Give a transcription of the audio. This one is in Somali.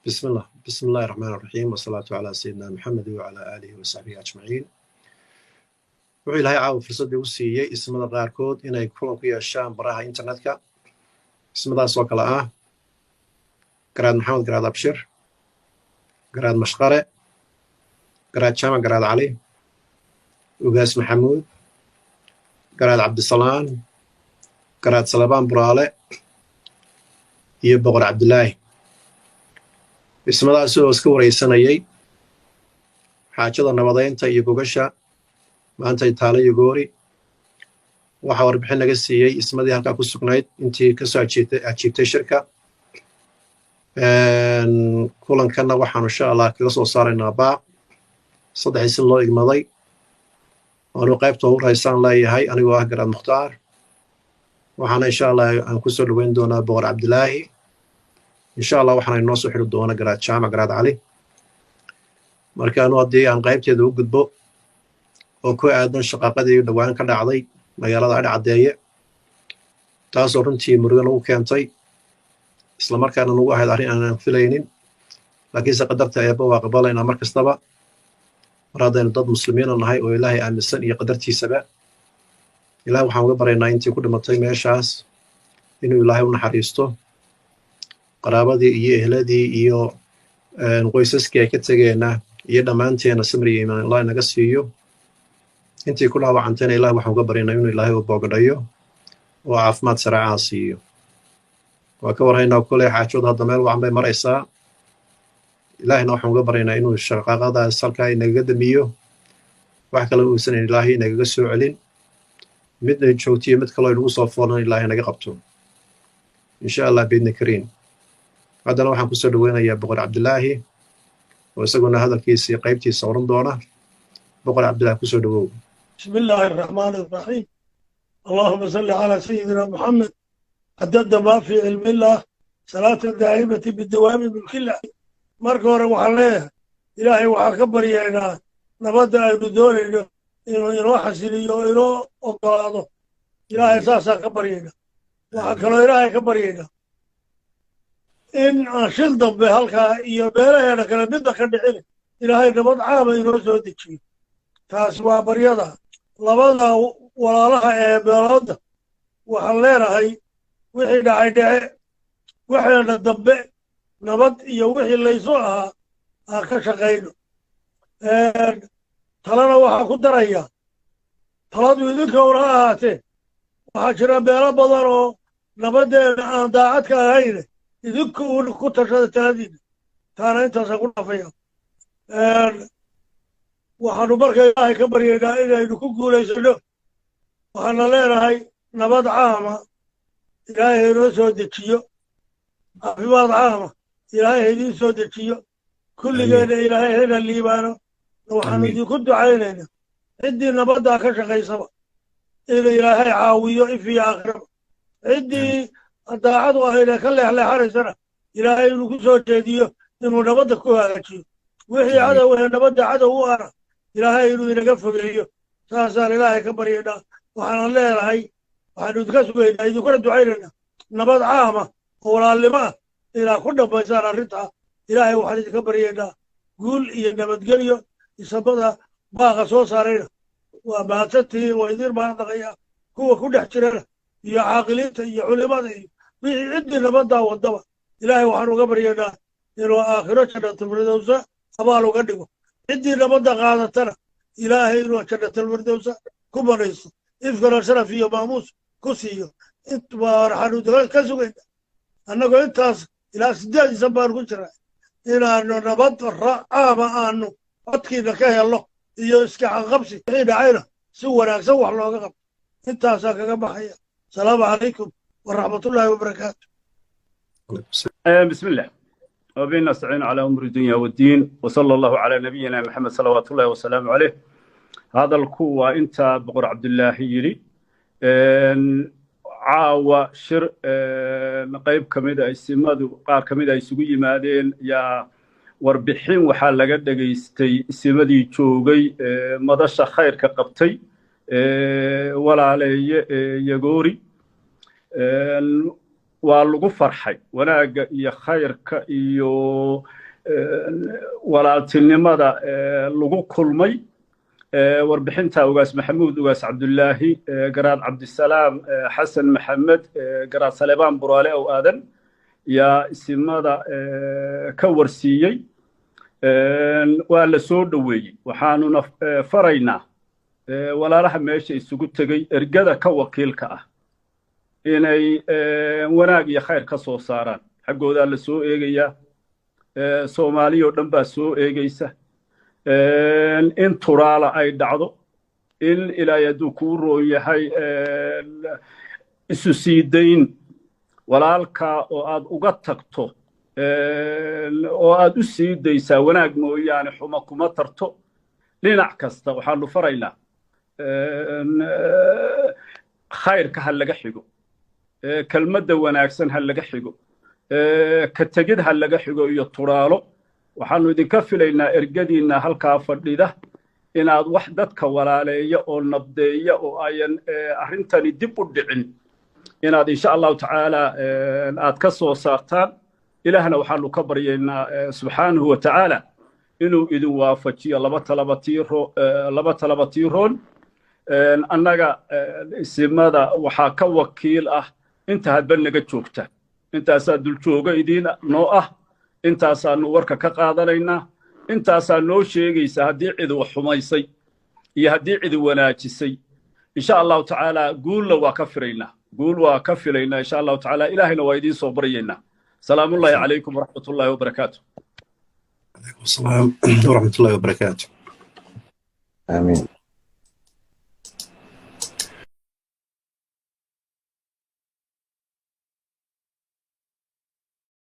بسم الله، بسم الله الرحمن الرحيم، والصلاة على سيدنا محمد وعلى آله وصحبه أجمعين. Wuxuu Ilaahay caawa fursaddii u siiyey ismada qaarkood inay kulan ku yeeshaan baraha internetka. Ismadaas oo kale ah Garaad Maxamed, Garaad Abshir, Garaad Mashqare, Garaad Jaamac, Garaad Cali, Ugaas Maxamuud, Garaad Cabdisalaan, Garaad Salabaan Buraale iyo Boqor Cabdilaahi. Ismadaas oo iska waraysanayay xaajada nabadeynta iyo gogasha maanta taalo iyo goori. Waxaa warbixin naga siiyey ismadii halkaa ku sugnayd intii kasoo ajiibtay shirka. Kulankanna waxaanu insha Allah kaga soo saaraynaa baaq saddexii si loo igmaday. Waanu qaybta ugu raysaan leeyahay anigoo ah Garaad Mukhtaar. Waxaana insha Allah aan kusoo dhoweyn doonaa Boqor Cabdilaahi. Insha Allah waxaana inoo soo xiri doona Garaad Jaamac, Garaad Cali. Marka anu haddii aan qaybteeda u gudbo oo ku aadan shaqaaqadii dhowaan ka dhacday magaalada Adhi Caddeeye, taasoo runtii murugo nagu keentay, islamarkaana nagu ahayd arrin aanan filaynin, laakiinse qadarta Eebba waa aqbalaynaa mar kastaba. Mar haddaynu dad muslimiina nahay oo Ilaahay aaminsan iyo qadartiisaba, Ilahay waxaan uga baryaynaa intii ku dhimatay meeshaas inuu Ilaahay u naxariisto, qaraabadii iyo ehladii iyo qoysaskii ay ka tegeenna iyo dhammaanteena samri iyo iimaan Allah naga siiyo. Intii ku dhaawacantayna Ilahay waxaan uga baryaynaa inuu Ilaahay u boogadhayo oo caafimaad saraacaha siiyo. Waa ka warhaynaa koley xaajooda hadda meel wacan bay maraysaa. Ilaahayna waxaan uga baryaynaa inuu shaqaaqadaas halkaa inagaga damiyo, wax kale uusan Ilaahay inagaga soo celin, midna joogtiyo mid kaloo inagu soo foolan Ilaahay naga qabto, insha Allah biidni kariim. Haddana waxaan kusoo dhoweynayaa Boqor Cabdilaahi oo isaguna hadalkiisii qaybtiisa oran doona. Boqor Cabdilaahi, kusoo dhowow. بسم الله الرحمن الرحيم، اللهم صل على سيدنا محمد عدد ما في علم الله، صلاة دائمة بدوام ملك الله. Marka hore waxaan leeyahay, Ilaahay waxaan ka baryaynaa nabadda aynu doonayno inuu inoo xasiliyo oo inoo ogolaado. Ilaahay saasaan ka baryaynaa. Waxaan kaloo Ilaahay ka baryaynaa in aan shil dambe halkaa iyo meelaheena kale midna ka dhicin, Ilaahay nabad caama inoo soo dejiyo. Taas waa baryada. Labada walaalaha ee beeloodda waxaan leenahay, wixii dhacay dhece, waxeena dambe nabad iyo wixii laysu ahaa aan ka shaqayno. Talena waxaan ku darayaa, taladu idinka una ha ahaatee, waxaa jira meelo badan oo nabaddeena aan daacad ka ahayne, idinka uun ku tashada taladiina. Taana intaasaan ku dhaafaya. Waxaanu marka Ilaahay ka baryaynaa inaynu ku guulaysano. Waxaana leenahay, nabad caama Ilaahay hainoo soo dejiyo, caafimaad caama Ilaahay haidiin soo dejiyo, kulligeenna Ilaahay hayna liibaano. Waxaanu idinku ducaynaynaa ciddii nabaddaa ka shaqaysaba inuu Ilaahay caawiyo if iyo aakhiraba, ciddii daacadu ahayne ka leexleexanaysana Ilaahay inuu ku soo jeediyo inuu nabadda ku hagaajiyo, wixii cadow ee nabadda cadow u ana Ilaahay inuu inaga fogeeyo. Saasaan Ilaahay ka baryaynaa. Waxaanan leenahay, waxaanu idinka sugaynaa, idinkuna ducaynaynaa nabad caama oo walaalnimo ah inaa ku dhammaysaan arrintaa. Ilaahay waxaan idinka baryaynaa guul iyo nabadgelyo. Isamada baaqa soo saarayna waa mahadsantihiin, waa idiin mahadnaqayaa. Kuwa ku dhex jirana iyo caaqiliinta iyo culimada iyo wixii ciddii nabaddaa wadaba, Ilaahay waxaan uga baryaynaa inuu aakhiro jannatulfirdowsa abaal uga dhigo. Ciddii nabadda qaadatana Ilaahay inuu jannatulfirdowsa ku banaysto, ifkana sharaf iyo maamuus ku siiyo. Waxaanu ka sugaynaa annagoo intaas ilaa 8 isan baanu ku jiraa inaanu nabad caama aanu codkiina ka helno iyo iska caqabsi, wixii dhacayna si wanaagsan wax looga qabto. Intaasaan kaga baxaya. Asalaamu calaykum waraxmatullaahi wabarakaatu. بسم الله وبه نستعين على أمور الدنيا والدين، وصلى الله على نبينا محمد صلوات الله وسلامه عليه. هذا الكو انت بقر عبد الله يري caawa shir qayb ka mid a isimadu qaar ka mid a isugu yimaadeen yaa warbixin waxaa laga dhegaystay isimadii joogay madasha khayrka qabtay walaaleeye Yagoori. Waa lagu farxay wanaagga iyo khayrka iyo walaaltinimada lagu kulmay. Warbixinta Ugaas Maxamuud, Ugaas Cabdullaahi, Garaad Cabdisalaam Xasan Maxamed, Garaad Saleebaan Buraale ow Aadan yaa isimada ka warsiiyey. Waa la soo dhoweeyey. Waxaanuna faraynaa walaalaha meesha isugu tegey, ergada ka wakiilka ah, inay wanaag iyo khayr ka soo saaraan. Xaggoodaa la soo eegayaa, Soomaaliya oo dhan baa soo eegaysa in turaala ay dhacdo, in Ilaahay hadduu kuu roon yahay isu sii dayn walaalkaa oo aad uga tagto oo aad u sii daysaa wanaag mooyaane xumo kuma tarto. Dhinac kasta waxaanu faraynaa khayrka ha laga xigo, kelmadda wanaagsan ha laga xigo, ka tegid ha laga xigo iyo turaalo. Waxaanu idinka filaynaa ergadiinna halkaa fadhida inaad wax dadka walaaleeya oo nabdeeya oo ayan arrintani dib u dhicin inaad insha Allahu tacaala aad ka soo saartaan. Ilaahna waxaanu ka baryaynaa subxaanahu wa tacaala inuu idin waafajiyo laba talaba tiiro, laba talaba tiiroon. Annaga isimada waxaa ka wakiil ah inta hadba naga joogta, intaasaa duljooga idiin noo ah, intaasaanu warka ka qaadanaynaa, intaasaa noo sheegaysa haddii cidi wax xumaysay iyo haddii cidi wanaajisay. Insha Allahu tacaala guulna waa ka filaynaa, guul waa ka filaynaa insha Allahu tacaala. Ilaahayna waa idiin soo baryaynaa. Salaamullahi calaykum waraxmatullahi wabarakaatu. Calaykum asalaam waraxmatullahi wabarakaatu. Aamiin.